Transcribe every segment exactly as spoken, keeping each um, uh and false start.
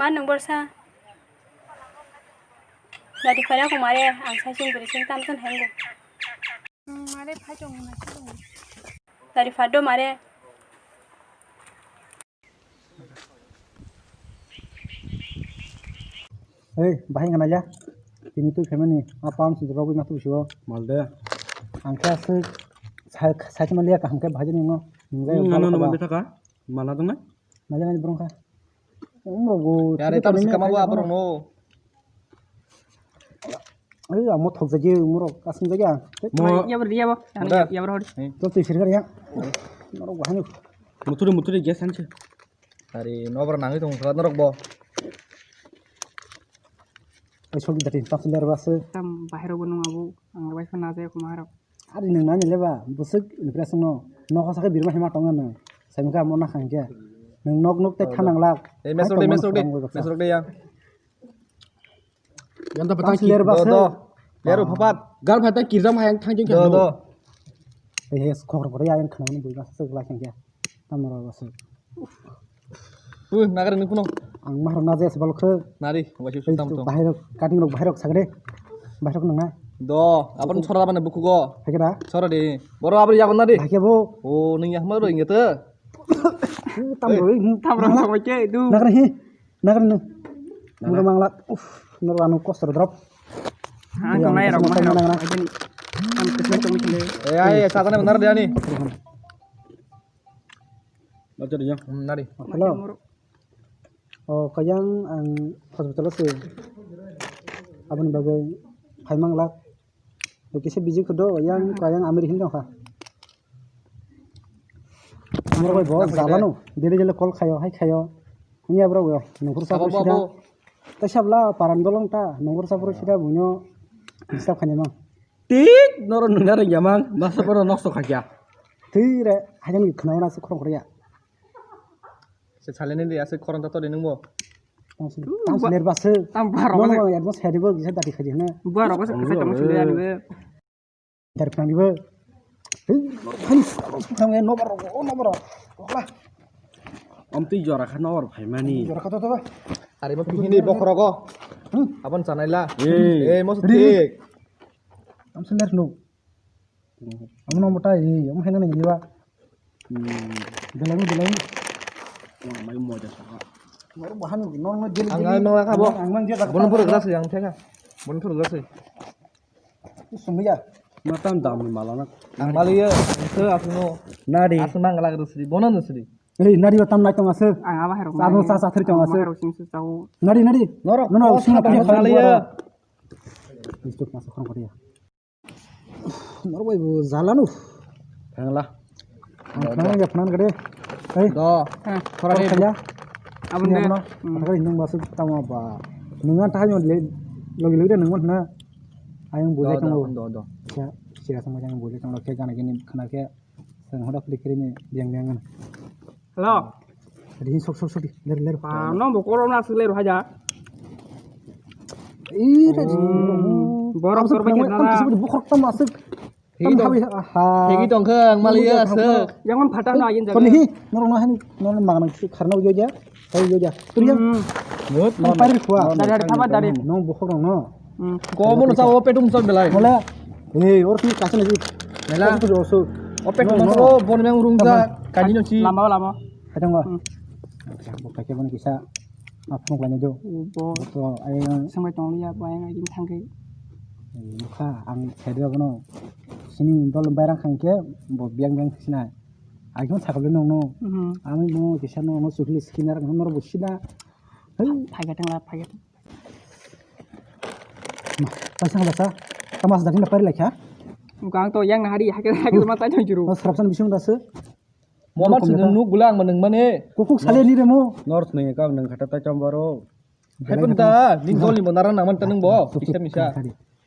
Ang nung borsa. Dari pada ko mare, ang sa sing beri sing tam tun hengo. Mare phai tong na sing. Dari pada mare. Hei, bahai ngana ya. Tini tu kemani, apa am sih rogo matu sih. Malde. Angka sih, saya, saya cuma lihat angka bahai ni ngo. Ngai ngana nama beta ka? Mana tu na? Mana ni berong ka? Umrogo. Yare tam sih kama wa berong no. Ai, amo thok jagi, umrok asing jagi ang. Mo- Iya ber, iya bo. Yang Udah. Iya ber hori. Nih. Tuh, tuh, sirkar ya. Norok bahani. Muturi, muturi, gas hanse. Ari, nobar nangwi tong kha norok bo. Ai, sogi dati, tap ler bas. Tam bahero bo nung abu. Ang bai phana jai kuma haro. Ari nung nani leba, busuk impress no. Nok hosa khe birma hema tonga nung. Saimka mo na khangke. Nung nok nok te thanang lak. Eh, mesok de, mesok de. Mesok de ya. Yang dapat Tang tangki. Ler bas. Do, do. Ler phapat. Gal phatai kirjam hayang thangki. Do, do. Eh, khokro khokro ya yang khana ni buiba sik la khangke. Tamara bas. Uh, nagar ni kuno. Ang mahar na jes balok khe. Nari, wajib Ei, sutam to. Bahai rok, cutting rok bahai rok sagre. Bahai rok nang na. Do, abon sora bana buku go. Hai kira? Sora de. Boro abri yagon na de. Hai ke bo. O, ning ya maro inge te. Tam roi. Tam roi sama ke du. Nagar hi. Nagar ni. Mura mangla. Uf, nor anu kosor drop. Ha, to nai rok mahar rok. Ai ni. Tam kesma to mukle. Eh, ai, sa ta na nar de ani. Baca dia. Hmm, nari. Hello. O, kayang ang hospital se. Aboni bagwi phaimang lak. Kisa busy khudo yang kayang amir hin dong kha. Amir bai bo jalano. Dele dele call khayo, hai khayo. Nya bro, nungkhur sa sida. Tai sabla paran dolong ta, nungkhur sa sida bunyo disturb khani mang. Tik noro nungna rengya mang, masa poro nokso khakya. Twi re, hajan khnaona se khorong khorya. Se saleni de ase khorang ta todi nungbo. Tang se, tang se nervous se. Tang baro no, se. No, advance hedi bo gisa dati khaji na. Baro se kasa tang se ani be. Dar pang di bo. Hei, hani khang no baro, no baro. Okla. Am twi jora kha no baro phaimani. Jora kha to to. Are mo pini bokhorogo. Hmm. Abon chanaila. Ei. Ei, mo tik. Am se ner no. Amo no mota, eh, amo hai nang liba. Hmm. Belai mo, belai mo. Wah, mai moja saka. Baru bahan no, no, no, jeli, ang jeli. Ang no kha bo. Ang mang jeli. Bono pura gelas yang theka. Bono pura gelas. Sumya. Matan dam ni malana. Ang maliya, itu asno. Nadi. Asno mangala gelas di. Bono no sidi. Eh, nadi tam nai tong ase. Ang aba hero. Sa no sa sa thri tong ase. Hero sing su tau. Nadi, nadi. Norok. No, no, sing sa thri tong ase. Maliya. Istuk masuk orang Korea. Norok bai bo jalano. Thangla. Ang thang ya phanan gade. Hey. Do. Thora de. Kaya. Abon de. Thora de nung basu tama ba. Nungan thai yon le logi logi de nung na. Ayang bujai tang lo. Do do. Sia sia sama jang bujai tang lo ke gana gini khana ke. Sang hoda klik kiri ni biang biang. Hello. Ri sok sok sok di, ler ler. Pa, no bo korom na sile ro haja. Ih, ri. Borok sor bai na. Bukhok tam asuk. Tam habi ha. Hegi tong khang maliya asuk. Yang man phata na yin jaga. Koni hi, no no hani, no no magna kharna ujo ja. Tei ujo ja. Turiya. Mut no. Pari khua. Dari dari thama dari. No bukhok no. Komo no sao petum sol belai. Mole. Ei, or tu kacha lagi. Mela. Kacha tu osu. Ope no, no. Bon meng rung ja kaji no chi. Lama lama. Kacang ba. Bo kacha bon kisa. Apung lani do. Bo. To ai samai tong ya ba yang ai thang kai. Mukha ang sede bono. Sini dol bairang khang ke bo biang biang sina. Ai kon sakal no no. Ami mo kisa no no sukli skinner no no bo sina. Hai. Phai ga tang la phai ga. Paisang basa, kamas daging na pari laikha. Gang to yang nahari, hake hake ma tai juru. Mas rapsan bising dasa. Muhammad sini nuk gulang meneng mane. Kukuk sale ni remo. North ni kam neng kata ta chambaro. Hai pun ta, ni dol ni mo naran naman tanung bo. Bisa bisa.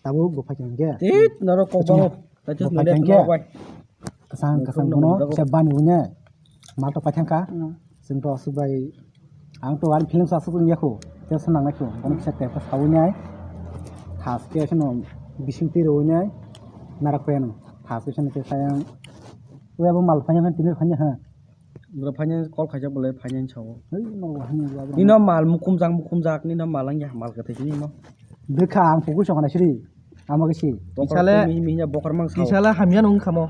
Tabu bo phai jang ge. Tit norok kok bo. Tachis nole tengke. Kasang kasang bono se bani unya. Mal to paithang ka. Sing to asuk bai. Ang to ani feelings asuk wngya kho. Te se nang nakho. Bono kisa te ko sawi nai. Thas ke seno bising twi rwi nai. Narak pen. Thas ke seno ke sayang. Uya bo mal phanya kan tinir phanya ha. Bro, finance call khaijak bolai finance sao. Hei, no, hini ya, bro. Nino mal mukum jak, mukum jak, nino mal ang ya, mal kete nino. Dekha, ang fokus song na siri. Ama kisi. Isale, mi, mi ya bokar mang sao. Isale hamya nung khamo.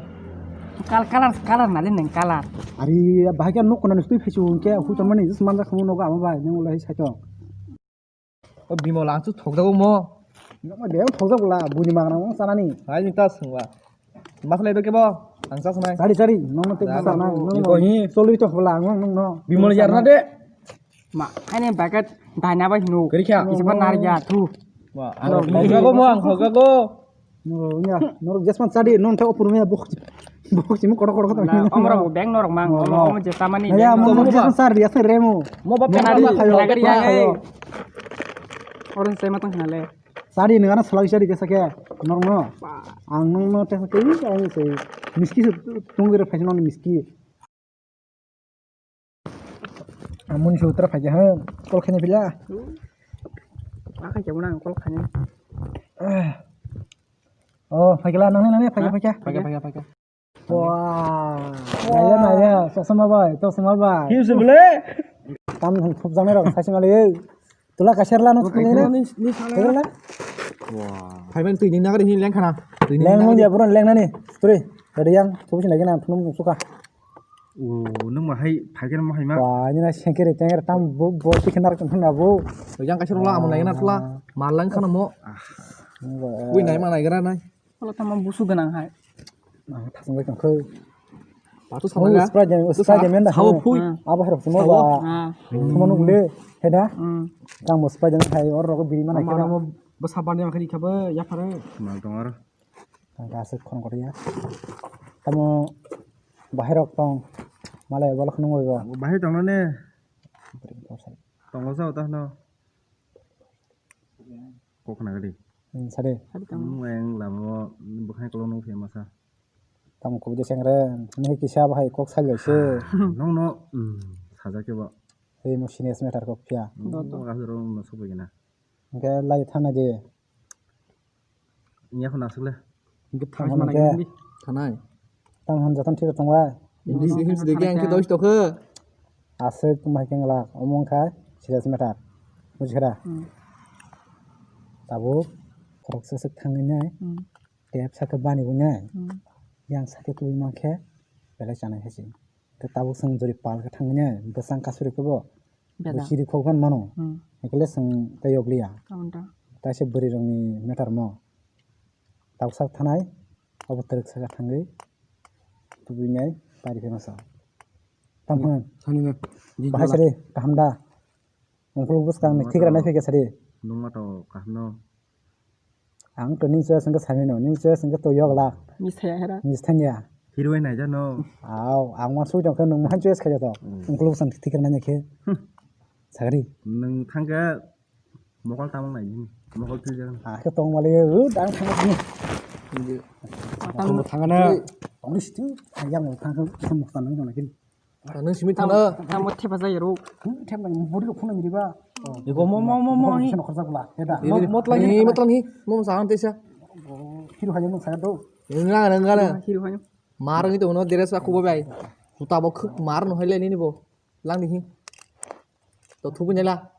Kal, kalar, kalar nali neng kalar. Ari, bahai khe nok kona nustui phaisu ke, hu chamani, jis manjak khamu nogo ama bai, nung ulai saito. O Bimol, ang chu thokjago mo. Nokma bebak thokjak bwla, buini magra wng chanani. Hai, ni ta swngla. Masalai do kebo? Ang cha sanai. Chari, chari, nokno tei bwsa nai, nokno. Iko hi. Choli to bwla, ang nokno. Bimol yarna de. Ma, haine bagat daina bai hino. Kiri kha. Kisa ba nar ya thu. Wa, ang thokjago mo, ang thokjago. Noro ya, noro jesman chadi, non ta opor me bok, bok simu kotor kotor kotor. Omro bo beng norok mang, omo je tamani. Ya, mo jesman chadi, ya, remo. Mo ba penari lagari ya. Orange sai matang khna le. Chadi nang ana salai chadi jesa ke, nor no. Ang nong no te ke ang se miski se tungre phai non miski. Amoni sutra phaikha ha, call khaina pila. Akhai khe mona call khaina. Oh, phaikha la nang nang phaikha phaikha. Phaikha phaikha phaikha. Wah. Naya naya, sosma bai, sosma bai. Hiu se bole. Tam hon thup jang rok sai sima le. Tula kaser la no thung le. Wah. Phaiban twi ni nagari hin leng khana. Leng mo dia buron leng nani. Turi. Dari yang thup sin lagi na thum suka. O, nung ma hai phaikhe ma hai ma. Wa, nina sengkere tengkere tam bo, bo tikhe nar kan na bo. Yang kaisa rola amo nai na tla. Malang khana mo. Ui nai ma nai gra nai. Wala tamo busu ganang hai. Thasang bai kangkho. Patu sama ga. Sprite jam, sprite jam da. Sao phui. Abo harap simo ba. Thuma nuk le. Heda. Tamo sprite jam hai or rogo biri ma nai khe. Mo bo saban jam khari khabe ya phare. Mal tong ar. Ang aswk khon kotor ya. Tamo bahai rok tong. Malai bolo khwnwi bo. Bahai tong ne. Tongo sa ta no. Kok na gadi. Hmm, sade. Nung yang lamo bukhai kolong nung phe masa. Tamo kok je sengre. Ni kisa bahai kok sal se. Nong no. Saja ke ba. Hei mo senior matter kok pia. Nong no ka ro no sobo gina. Hingke lai thana je. Nya khuna aswk le. Hingke thang hwn hingke. Thanai. Tang hwn jotono thik tong bai. Hindi se himsi de ge ang khe dosh tokhe. Aswk mai keng lak omo wngkha serious matter. Bujikha da? Tabuk khoroksa swk thangwi nai. Tep sakhe bani bo nai. Yang sakhe kubui mankhe belai chanai hai se. Tei tabuk chwng jori pal khe thangmani, bwsang kasuri khe bo. Beda. Bo chiri khok ban mano. Hmm. Ekle chwng tei yokliya. Tamoni ta. Taisa bwrwi rokni matter mo. Tabuk sak thanai, abo twrwk saka thangwi. Tubui nai, pari khe masa. Tam hwn. Thani na. Bahai sari, kaham da. Ungkuluk bwskang ni thikra nai phikhe sari. Nungma to kaham no. Ang to nini choice wngkha sami no, nini choice wngkha to yokla. Mis thaya hera. Mis thanya. Heroine naija no. Aw, ang ma sui tong khe nung ma choice khaja to. Ungkuluk bwskang thikra nai khe. Sagri. Nung thangkhe mokol tamang nai ni. Mokol tu jangan. Ah, khe tong mali, uh, dang thang ni. Tong thang na. Tong ni situ, ayam thang khe mokol tamang nai khe. Nung simi thangna. Tamo thepa jai ro. Thep nang body rok phunang riba. Ego mo, mo, mo, mo, hi. Seno khorjak bla. Heda. Mo, mo tlang hi. Mo tlang hi. Mo sa ang tesa. Hero hayo nung sa do. Enga, enga la. Hero hayo. Mar ngi to no dress ba khubo bai. Juta bo khuk mar no haile nini bo. Lang ni hi. To thubu nyala.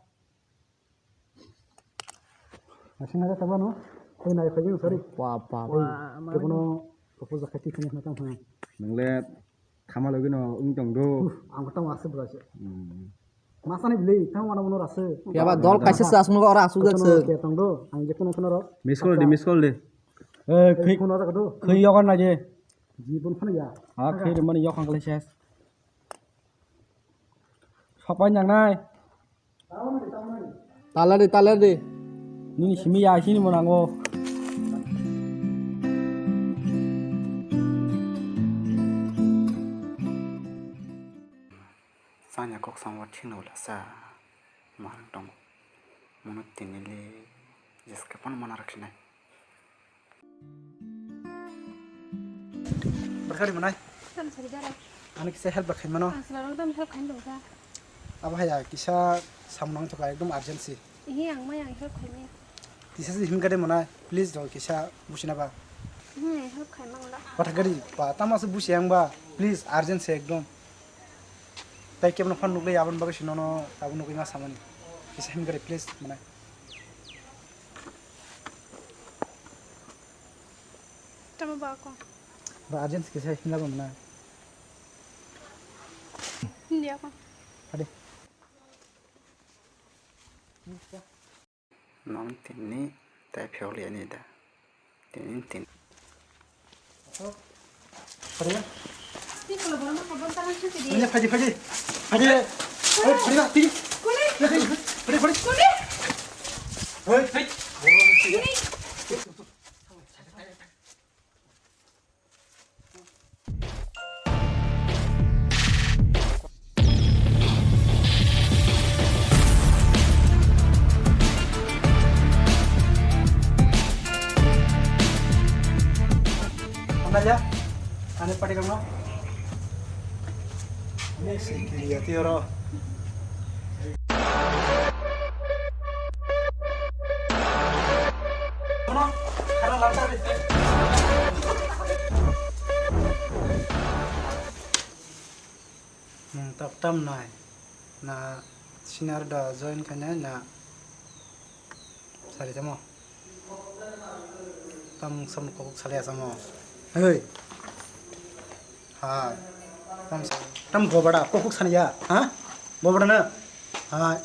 Asing aja tabano, tei nai phai jeng, sorry. Wa, wa, wa. Kebono propose khaiti phini hna tang phai. Nang le khama logi no wng tong do. Ang tang wa se bra se. Masa ni bili, tang wana mono rase. Ya ba dol kaisa sa asung ora asung jak se. Ke tong do, ang je kono kono ro. Miss call di, miss call di. Eh, khoi. Kono jak do. Khoi yogan na je. Jibon phano ya. Ha, khoi mani yokan kale ses. Sapai nang nai. Talar di, talar di. Nini simi ya sini mo nango. Sanya kok sangwa thino lasa. Marang tong. Mono tinili jeska pon mana rakhinai. Berkari manai? Tam sari dara. Ani kisa help khaimano? Ang sila rok tam help khaim dong sa. Abo haya kisa samung nang thoka ekdom urgent si. Ihi ang mai ang help khaimai. Kisa si himkade manai, please do kisa busina ba. Hmm, help khaimang la. Pathakari pa tama se busi ang ba, please urgent si ekdom. Tai kebono phone nukle aboni bagwi se nono abo nugwi ma samani. Kisa himgari please mane. Tamo ba ko. Ba urgent kisa himla ba mane. India ko. Ade. Nong tini tai phiyok liya ni da. Tini tin. Pariya? Ini, phaji, phaji. Phaji. Oi, phaji, phaji. Phaji, phaji. Oi, phaji. Amalia, ane pati kamu? Ini si kiri ya tioro. Hmm, tak tam nai. Na sinar da join khainai na sari tamo. Tam sam kokuk sali asamo. Hei. Ha. Tam sam. Tam gobada kokuk sani ya. Ha? Gobada na. Ha.